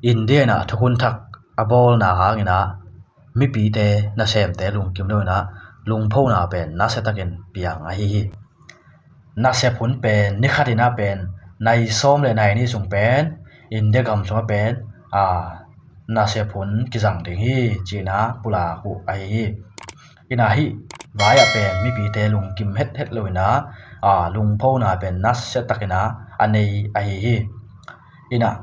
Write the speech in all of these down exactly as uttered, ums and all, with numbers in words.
India in ah thukhun thak a bawlna hangin ah mipite, nasemte lungkim lo in ah lungphona pen nasia takin piang ahi hi. Nasep hun pen ni khat in ah pen nai sawm le nai nih sung pen India gam sungah pen a nasep hun kizang ding hi, ci-in ah pulak uh ahi hi. In ah hih vai-ah pen mipite lungkim hethet lo in ah, a, lungphona pen nasia takin ah a nei ahi hi. In ah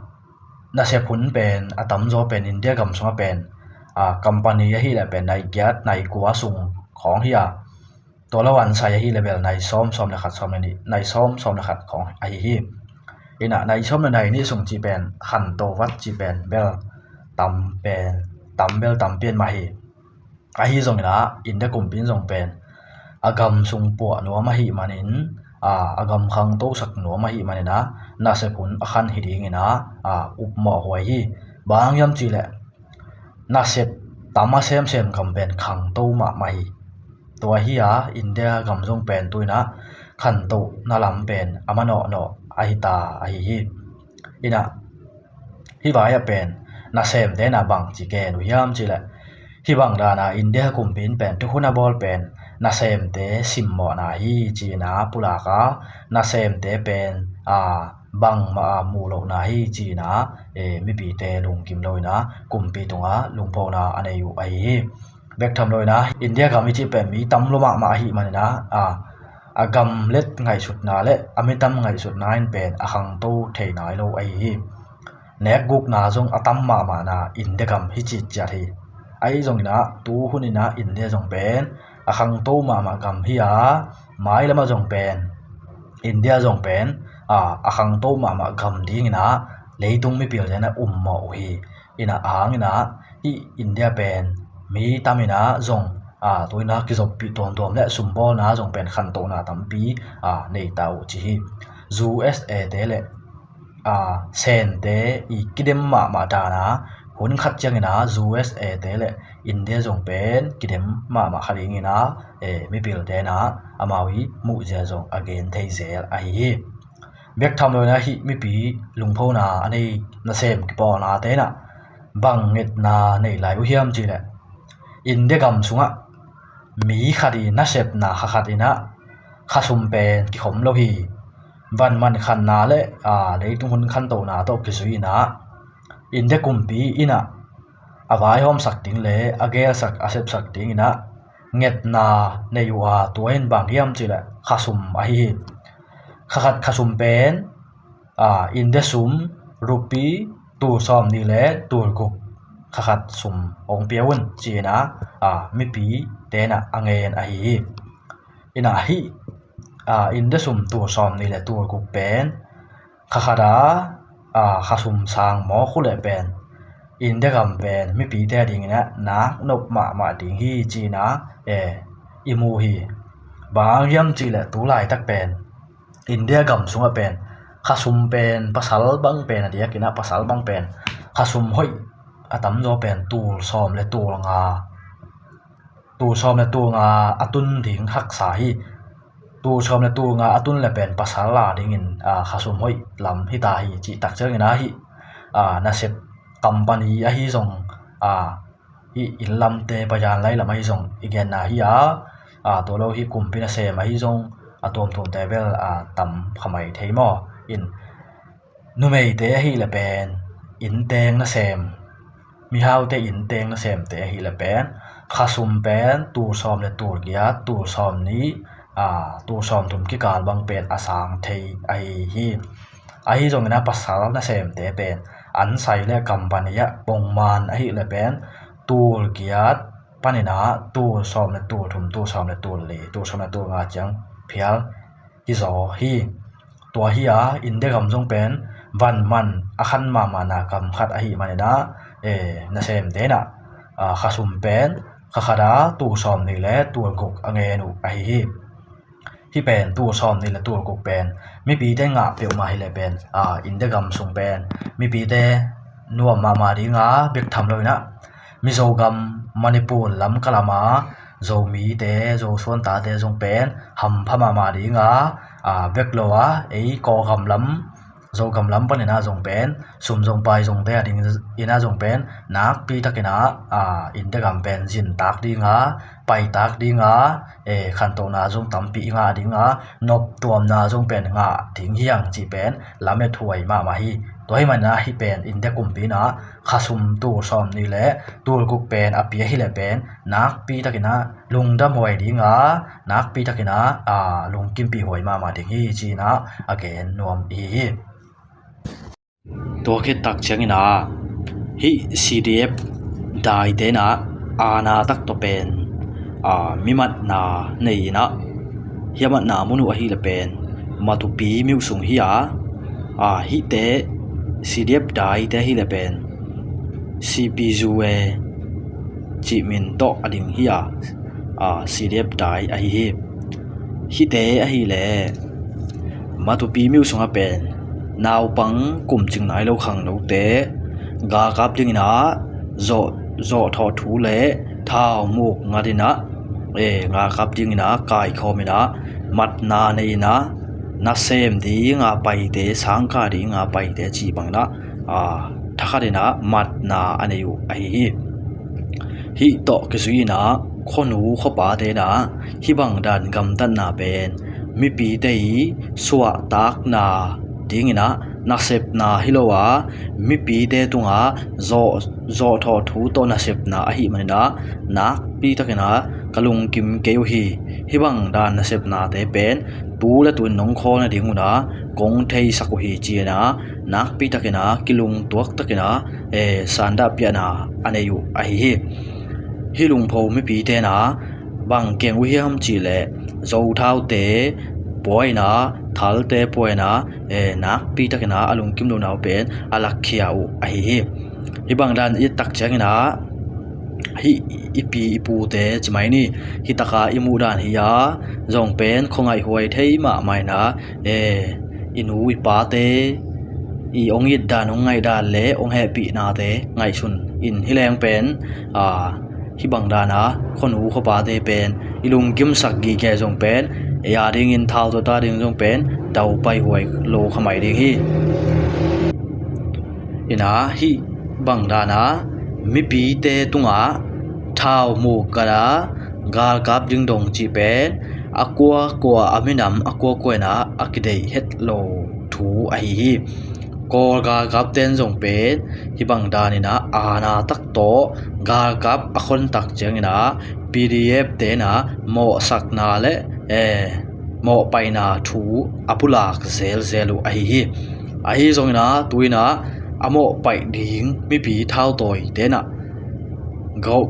nasep hun pen a tamzaw pen India gam sungah pen, a, company ahih leh pen nai giat nai kua sung khawng hi a, tua lo an sai ahih leh bel nai sawm, sawm le khat, sawm le nih, nai sawm, sawm le khat khawng ahi hi. In ah nai sawm le nai nih sung cih pen khanto vat cih pen bel tam pen, tam bel tam pian mah hi. Ahi zongin ah India kumpi in zong pen a gam sung puah nuam ahih manin, a, a gam khangtosak nuam ahih manin ah nasep hun a khan hi dingin ah, a, upmawh huai hi. Bang hang hiam cih leh nasep tam a semsem gam pen khangto mahmah hi. Tua hi a India gam zong pen tu in ah khantohna lam pen a manawhnawh ahi ta ahi hi. In ah hih vai-ah pen nasemte in ah bangci gen uh hiam cih leh, hih bang dan ah India kumpi in pen thukhun a bawl pen nasemte simmawhna hi, ci-in ah pulak a, nasemte pen, a, bangmah a muh lohna hi, ci-in ah, e, mipite lungkim lo in ah kumpi tungah lungphona a nei uh ahi hi. Bek tham lo in ah India gam i cih pen mi tam lua mahmah ahih manin ah, a, a gam let ngaihsutna le a mi tam ngaihsutna in pen a khangto thei nai lo ahi hi. Nekgukna zong a tam mahmahna India gam hi citciat hi. Ahi zongin ah tu hun in ah India zong pen a khangto mahmah gam hi a, mailam ah zong pen India zong pen, a, a khangto mahmah gam dingin ah leitung mipilte in ah ummawh uh hi. In ah a hangin ah hih India pen mi tam in ah zong, a, tu in ah kizoppih tuamtuam le sumbawlna zong pen khantohna tampi, a, nei ta uh ci hi. U S A te le, a, Sente i kidem mahmah dan a hun khat ciangin ah U S A te le India zong pen kidem mahmah kha dingin ah, e, mipilte in ah amau i muhzia zong a gen thei zel ahi hi. Bek tham lo in ah hih mipi lungphona a nei nasem kipawlnate in ah bang ngetna nei lai uh hiam cih leh, India gam sungah mi khat i nasepna kha khat in ah khasum pen kikhom lo hi. Van man khanna le, a, leitung hun khantohna tawh kizui in ah India kumpi in ah a vaihawmsak ding le a gelsak a sepsak dingin ah ngetna nei uh a, tua in bang hiam cih leh khasum ahi hi. Kha khat khasum pen, a, India sum rupee tul sawm nih le tul guk kha khat sum hong pia un, ci-in ah, a, mipite in ah a ngen ahi hi. In ah hih, a, India sum tul sawm nih le tul guk pen kha khat a, a, khasum sang mawk uh leh pen India gam pen mipite a dingin ah nak nop mahmah ding hi, ci-in ah, e, i mu hi. Bang hang hiam cih leh tu laitak pen India gam sungah pen khasum pen pasal bang pen a diakin ah pasal bang pen khasum hoih a tamzaw pen tul sawm le tul nga, tul sawm le tul nga a tun ding haksa hi. Tul sawm le tul nga a tun le pen pasal a dingin, a, khasum hoih lam hi ta hi, cih tak ciangin ah hih, a, nasep company ahi zong, a, hih inn lamte, bayan lai lam ahi zong i genna hi a, a, tua lo hih kumpi nasem ahi zong a tuamtuamte bel, a, tam kha mai thei maw? In numeite ahih leh pen innteng nasem, mihaute innteng nasemte ahih leh pen khasum pen tul sawm le tul giat, tul sawm nih, a, tul sawm thum kikal bang pen a sang thei ahi hi. Ahi zongin ah pasal nasemte pen an sai le company ah pongman ahih leh pen tul giat panin ah tul sawm le tul thum, tul sawm le tul li, tul sawm le tul nga ciang phial hi zaw hi. Tua hi a, India gam zong pen van man a khan mahmahna gam khat ahih manin ah, e, nasemte in ah, a, khasum pen kha khat a tul sawm nih le tul guk a ngen uh ahi hi. Hih pen tul sawm nih le tul guk pen mipite ngah peuhmah hi leh pen, a, India gam sung pen mipite nuam mahmah ding a, bek tham lo in ah Mizo gam, Manipur lam ka lam a Zomite, Zo suantate zong pen hampha mahmah ding a, a, bek lo a ei Kawlgam lam, Zogam lam panin ah zong pen sum zong pai zongte a ding in ah zong pen nakpi takin ah, a, India gam pen zin tak ding a, pai tak ding a, e, khantohna zong tampi i ngah ding a, noptuamna zong pen ngah ding hi hang cih pen lamet huai mahmah hi. Tua ahih manin ah hih pen India kumpi in ah khasum tul sawm nih le tul guk pen a pia hi leh pen nakpi takin ah lungdam huai ding a, nakpi takin ah, a, lungkimpih huai mahmah ding hi ci-in ah a gen nuam i hi hi. Tua khit tak ciangin ah hih C D F daite in ah aana tak tawh pen, a, mimatna nei in ah, hih a matna mun uh ahih leh pen Matupi myo sung hi a, a, hihte C D F daite ahih leh pen C P U A cih min tawh a ding hi a, a, C D F dai ahi hi. Hihte ahih leh Matupi myo sungah pen naupang kum cing nai lo khangnote galkap dingin ah zawh, zawhthawh thu le thau muk ngat in ah, e, galkap dingin ah kaikhawm in ah matna nei in ah nasem ding a paite, sangkah ding a paite cih bangin ah, a, thakhat in ah matna a nei uh ahi hi. Hih tawh kizui in ah khuanu khuapate in ah hih bang dan gamtatna pen mipite i suahtakna dingin ah nasepna hi lo a, mipite tungah zawh, zawhthawh thu tawh nasepna ahih manin ah nakpi takin ah ka lungkim kei uh hi. Hih bang dan nasepnate pen tu le tu in nong khawl nading un ah kong theisak uh hi ci-in ah nakpi takin ah kilungtuak takin ah, e, sandah piahna a nei uh ahi hi. Hih lungpho mipite in ah bang keng uh hiam cih leh Zothaute pua in ah, Thalte pua in ah, e, nakpi takin ah a lungkim lohna uh pen a lakkhia uh ahi hi. Hih bang dan i et tak ciangin ah hih i pi i pute ci mai ni, hih taka i muh dan hi a, zong pen khuangaih huai thei mahmah in ah, e, i nu i pate i hong it dan, hong ngaih dan le hong hehpihnate ngaihsun in hi leng pen, a, hih bang dan a khuanu khuapate pen i lungkimsak gige zong pen ei a dingin, thautawite a ding zong pen daupai huai lo kha mai ding hi. In ah hih bang dan a mipite tungah thau muk ngat a galkap ding dong cih pen a kuakua, a minam a kuakua in ah a kideih het lo thu ahi hi. Kawl galkapte in zong pen hih bang dan in ah aana tak tawh galkap a khon tak ciangin ah P D F te in ah mawhsakna le, e, mawhpaihna thu a pulak zelzel uh ahi hi. Ahi zongin ah tu in ah a mawhpaih ding mipi thautawite in ah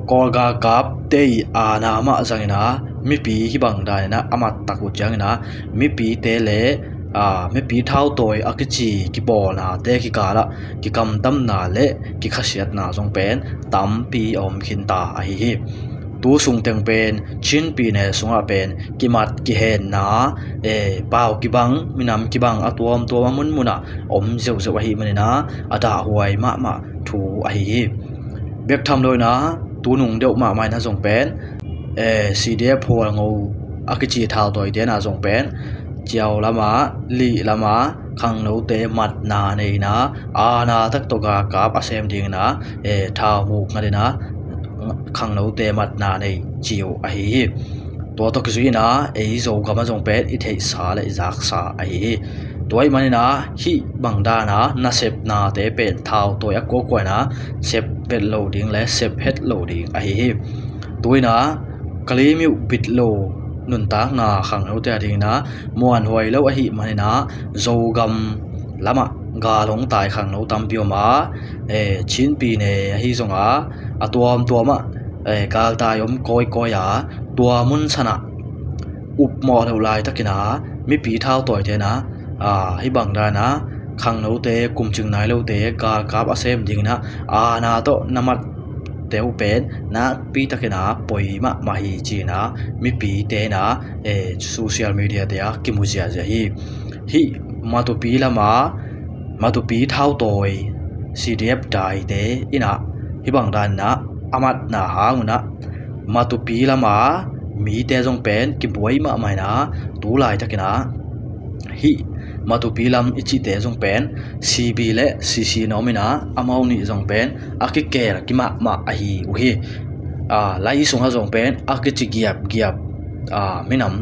Kawl galkapte i aana mah zangin ah mipi hih bang dan in ah a mattak uh ciangin ah mipite le, a, mipi thautawi a kici kipawlnate kikal ah kikamtamna le kikhasiatna zong pen tampi a om khinta ahi hi. Tu sung teng pen Chin pyine sungah pen kimat kihenna, e, pau kibang, minam kibang a tuamtuam a munmun ah om zeuhzeuh ahih manin ah a dahhuai mahmah thu ahi hi. Bek tham lo in ah tu nung deuh mahmah in ah zong pen, e, C D F Hualngo a kici thautawite in ah zong pen Ciau lamah, Lih lamah khangnote matna nei in ah aana tak tawh galkap a sem dingin ah, e, thau muk ngat in ah khangnote matna nei ci uh ahi hi. Tua tawh kizui in ah ei Zogam ah zong pen i theihsa le i zaksa ahi hi. Tua ahih manin ah hih bang dan a nasepnate pen thautawi a kuakua in ah sep vet lo ding le sep het lo ding ahi hi. Tu in ah Kalaymyo bit lo nuntakna khangnote a dingin ah muanhuai lo ahih manin ah Zogam lamah gal hong tai khangno tampi om a, e, Chin pyine ahi zong a, a tuamtuam ah, e, galtai om kawikawi a, tua mun san ah upmawh loh laitakin ah mipi thautawite in ah, a, hih bang dan a khangnote, kum cing nai lote galkap a sem dingin ah aana tawh na matte uh pen nakpi takin ah poi mahmah hi ci-in ah mipite in ah, e, social media te ah kimu ziahziah hi. Hih Matupi lamah Matupi thautawi C D F daite in ah hih bang dan in ah a matna hang un ah Matupi lamah mite zong pen kibuai mahmah in ah tu laitakin ah Hih Matupi lam i cihte zong pen C B le C C na om in ah, amau nih zong pen a kikel kimahmah ahi uh hi. Aa, lai sungah zong pen a kici giapgiap, aa, minam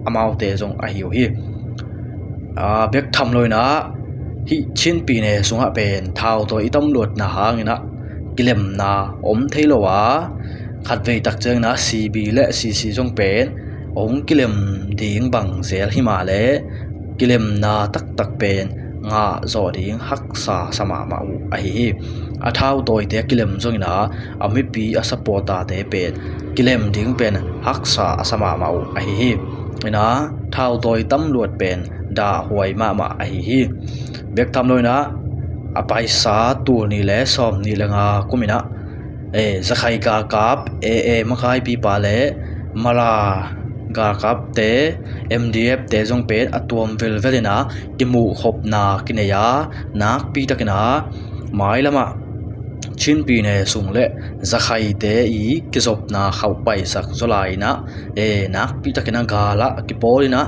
amaute zong ahi uh hi. Aa, bek tham lo in ah hih Chin pyine sungah pen thautawi i tam luatna hangin ah kilemna om thei lo a, khatvei tak ciangin ah C B le C C zong pen hong kilem ding bang zel hi mah leh kilemna taktak pen ngah zawh ding haksa sa mahmah uh ahi hi. A thautawite a kilem zongin ah a mipi a supporter-te pen kilem ding pen haksa a sa mahmah uh ahi hi. In ah thautawi tam luat pen dahhuai mahmah ahi hi. Bek tham lo in ah a paisa tul nih le sawm nih le nga kum in ah, eh, Zakhai galkap A A makaipipa le Mara galkapte, M D F-te zong pen a tuam velvel in ah kimuhkhopna kinei a, nakpi takin ah mailamah Chin pyine sung le Zakhaite i kizopna khauh paisak zaw lai in ah, eh, nakpi takin ah gal ah kipawl in ah,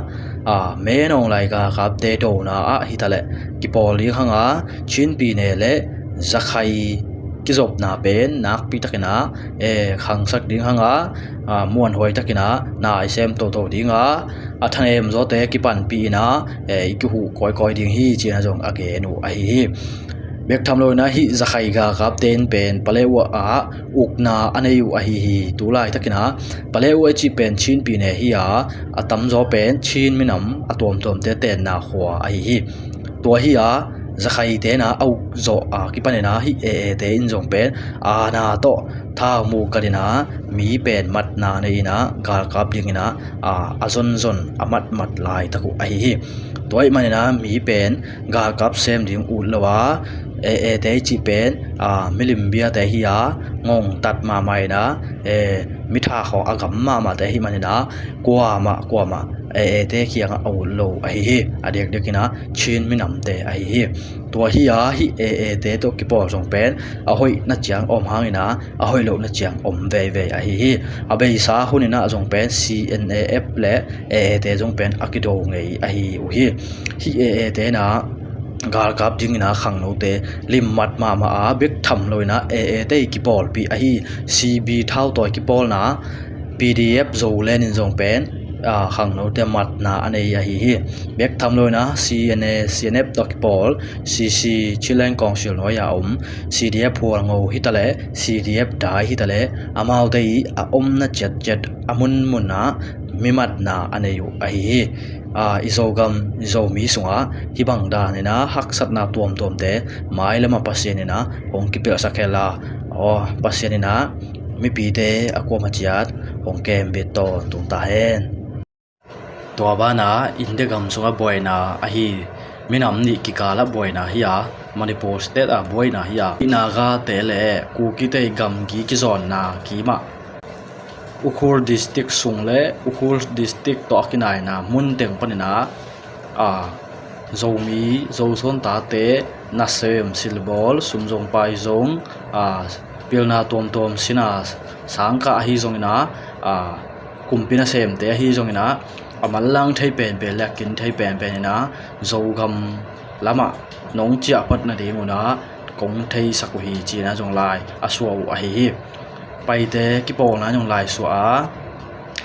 ah, Min Aung Hlaing galkapte dona ah hi ta leh kipawl ding hang a, Chin pyine le Zakhai kizopna pen nakpi takin ah, eh, khangsak ding hang a, ah, muanhuai takin ah na i sem toto ding a, a thanem zawte kipanpih in ah, eh, i kihuh kawikawi ding hi, ci-in ah zong a gen uh ahi hi. Bek tham lo in ah hih Zakhai galkapte in pen Paletwa ah ukna a nei uh ahi hi. Tu laitakin ah Paletwa i cih pen Chin pyine hi a, a tamzaw pen Chin minam a tuamtuamte a tenna khua ahi hi. Tua hi a, Zakhaite in ah a uk zawh a kipanin ah hih A A-te in zong pen aana tawh thau muh gat in ah mi pen matna nei in ah galkap dingin ah, a, a zonzon a matmat laitak uh ahi hi. Tua ahih manin ah mi pen galkap sem ding ut lo a, A A-te i cih pen, a, milim biate hi a, ngongtat mahmah in ah, eh, mi tha khawng a gam mahmahte ahih manin ah kuamah kuamah A A-te kiangah a ut lo ahi hi. A diakdiakin ah Chin minamte ahi hi. Tua hi a, hih A A-te tawh kipawl zong pen a hoihna ciang om hangin ah a hoih lohna ciang om veivei ahi hi. A beisa hunin ah zong pen C N A F le A A-te zong pen a kido ngei ahi uh hi. Hih A A-te in ah galkap dingin ah khangnote limmat mahmah a, bek tham lo in ah A A-te i kipawlpih ahi. C B thautawi kipawlna, P D F Zoland in zong pen, a, khangnote matna a nei ahi hi. Bek tham lo in ah C N A, C N F tawh kipawl, C C, Chinland Council nuai-a om, C D F Hualngo hi ta leh, C D F Dai hi ta leh, amaute i a omna ciatciat a munmun ah mi matna a nei uh ahi hi. A, i Zogam, i Zomi sungah hih bang dan in ah haksatna tuamtuamte mailamah Pasian in ah hong kipelhsak hen la, aw, Pasian in ah mipite a kuamah ciat hong kembit tawntung ta hen. Tua banah India gam sungah buaina ahi minam nih kikalah buaina hi a, Manipur State ah buaina hi a, Nagate le Kukite i gamgi kizawnna kimah Ukhrul District sung le Ukhrul District tawh a kinaina mun teng panin ah, a, Zomi, Zo suan tate nasem silbawl, sum zong pai zong, a, pilna tuamtuam, sina sangkah ahi zongin ah, a, kumpi nasemte ahi zongin ah, a manlang thei penpen le a kin thei penpen in ah Zogam lamah nong ciahphat nading un ah kong theisak uh hi, ci-in ah zong lai a suah uh ahi hi. Paite kipawlna in zong lai suah a,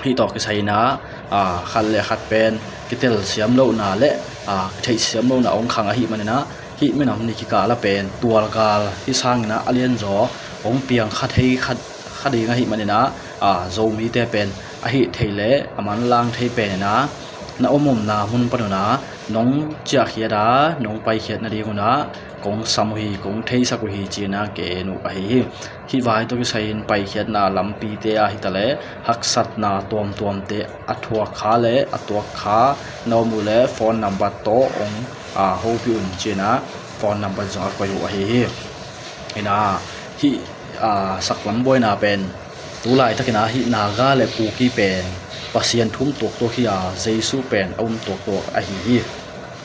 hih tawh kisai in ah, a, khat le khat pen kitelsiam lohna le, a, kitheihsiam lohna hong khang ahih manin ah, hih minam nih kikal ah pen tualgal hih sangin ah a lianzaw hong piang kha thei kha, kha ding ahih manin ah, a, Zomite pen a hih theih le a manlang thei pen in ah, na om omna mun pan un ah nong ciahkhiat a, nong paikhiat nading un ah kong sam uh hi, kong theisak uh hi, ci-in ah gen uh ahi hi. Hih vai tawh kisai-in paikhiatna lampite ah hi ta leh haksatna tuamtuamte a thuak kha le a tuak kha na om uh leh phone number tawh hong, a, hopih un, ci-in ah phone number zong a koih uh ahi hi. In ah, hih, a, saklam buaina pen tu laitakin ah hih Naga le Kuki pen Pasian thu um tuaktuak hi a, Jesu pen a um tuaktuak ahi hi.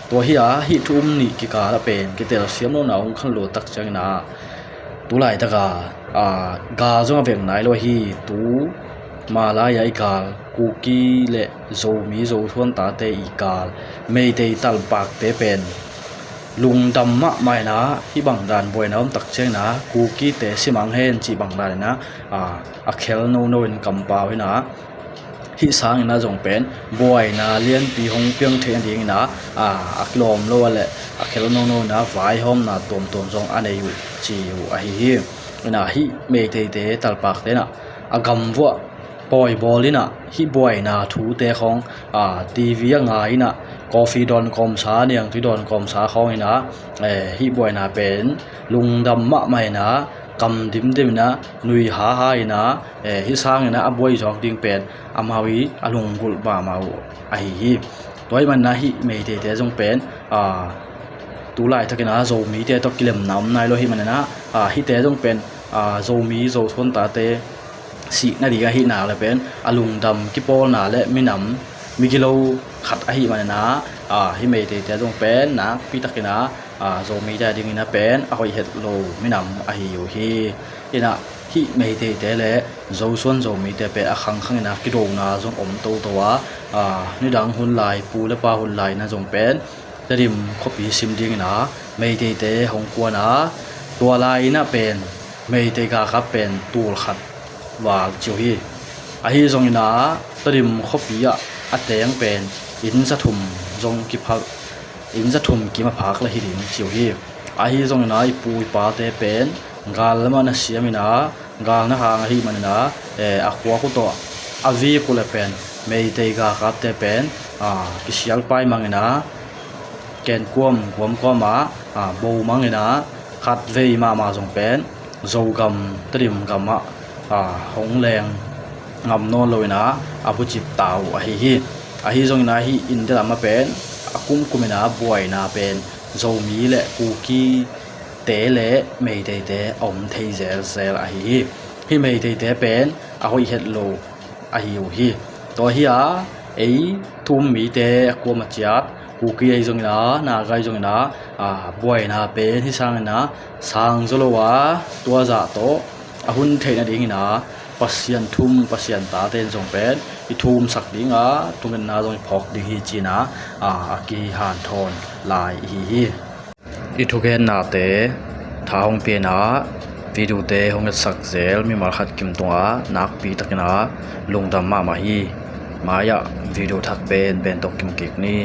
Tua hi a, hih thu um nih kikal ah pen kitelsiam lohna hong khang lo tak ciangin ah, tu laitak a, a, gal zong a veng nai lo hi. Tu ma lai-a i gal Kuki le Zomi Zosuan tate i kal Meitei talpakte pen lungdam mahmah inah hih bangdan buaina om tak cianginah Kukite simang hen cih bangdan inah a khel nono in kampau inah hih sanginah zong pen buaina lianpi hong piang theih nadinginah a kilawm lo a le a khel nono inah vaihawmna tuamtuam zong a nei uh ci uh ahi hi. Inah hih Meiteite talpakte inah a gamvuah pawibawl inah hih buaina thute khawng TV a ngai inah coffee dawn kawmsa, niangtui dawn kawmsa khawng inah hih buaina pen lungdam mahmah inah kam dimdim inah nui haha inah hih sanginah a buai zawk ding pen amau i a lunggulh mahmah uh ahi hi. Tua hih maninah hih Meiteite zong pen tu laitakinah Zomite tawh kilemna om nai lo hih maninah hihte zong pen Zomi Zosuan tate sih nading ahih nak le pen a lungdam kipawlna le minam migilo khat ahih maninah hih Meiteite zong pen nakpi takinah Zomite a dinginah pen a hoih het lo minam ahi uh hi. Inah hih Meiteite le Zosuan Zomite pen a khangkhang inah kidona zong om toto a, nidang hun lai, pu le pa hun lai inah zong pen Tedim khuapi sim dinginah Meiteite hong kuanah tua lai inah pen Meitei galkap pen tul khat val ci uh hi. Ahi zonginah Tedim khuapi ah a teng pen inn za thum zong kiphak, inn za thum kim a phak le hi ding ci uh hi. Ahi zonginah i pu i pate pen gal lamah na siaminah gal na hang ahih maninah a khuak uh tawh a vik uh le pen Meitei galkapte pen kisial paimang inah kenkuam kuamkuamah bo mang inah khatvei mahmah zong pen Zogam Tedim gamah hong leng ngam nawn lo inah a bucip ta uh ahi hi. Ahi zonginah hih India lamah pen a kumkum inah buaina pen Zomi le Kukite le Meiteite a om thei zelzel ahi hi. Hih Meiteite pen a hoih het lo ahi uh hi. Tua hi a ei thu-um mite a kuama ciat Kuki ahi zonginah Naga ahi zonginah buaina pen hih sanginah sang zaw lo a tua zah tawh a hun theih nadinginah Pasian thu-um Pasian tate in zong pen i thu-umsak ding a thungetna zong i phawk ding hi cinah a kihanthawn lai ihi hi. I thugennate tha hong pianah videote hong etsak zel mimal khat kim tungah nakpi takinah lungdam mahmah hi. Mai-ah video thak pen pen tawh kim kik ni.